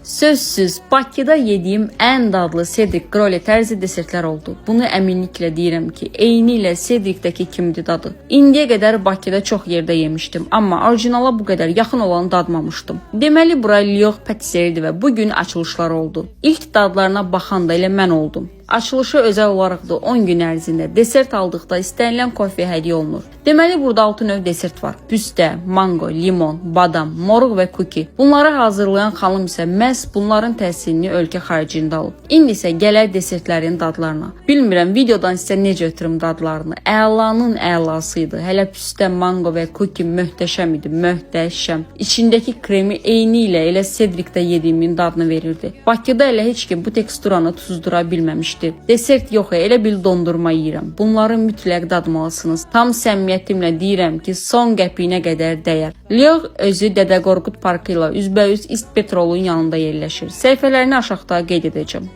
Sözsüz, Bakıda yediyim ən dadlı Cedric Grolet tərzi desertlər oldu. Bunu əminliklə deyirəm ki, eyni ilə Cedric'dəki kimidir dadı. İndiyə qədər Bakıda çox yerdə yemişdim, amma orijinala bu qədər yaxın olanı dadmamışdım. Deməli bura Lyoğ Patisserie və bu gün açılışları oldu. İlk dadlarına baxan da elə mən oldum. Açılışa özəl olaraq da 10 gün ərzində desert aldıqda istənilən kofe hədiyyə olunur. Deməli burada 6 növ desert var. Püstə, mango, limon, badam, moruq və kuki. Bunları hazırlayan xanım isə məhz bunların təhsilini ölkə xaricində alıb. İndi isə gələk desertlərin dadlarına. Bilmirəm videodan sizə necə ötürüm dadlarını. Əlanın əlası idi. Hələ püstə, mango və kuki möhtəşəm idi, möhtəşəm. İçindəki kremi eyni ilə elə Cedric'də yediyimin dadını verirdi. Bakıda elə heç kim bu teksturanı tuzdura bilməmişdi. Desert yox, elə bil dondurma yeyirəm. Bunları mütləq dadmalısınız. Tam səmimiyyətimlə deyirəm ki, son qəpiyinə qədər dəyər. Lyoğ özü Dədə Qorqud parkı ilə üzbəüz İst Petrolun yanında yerləşir. Səhifələrini aşağıda qeyd edəcəm.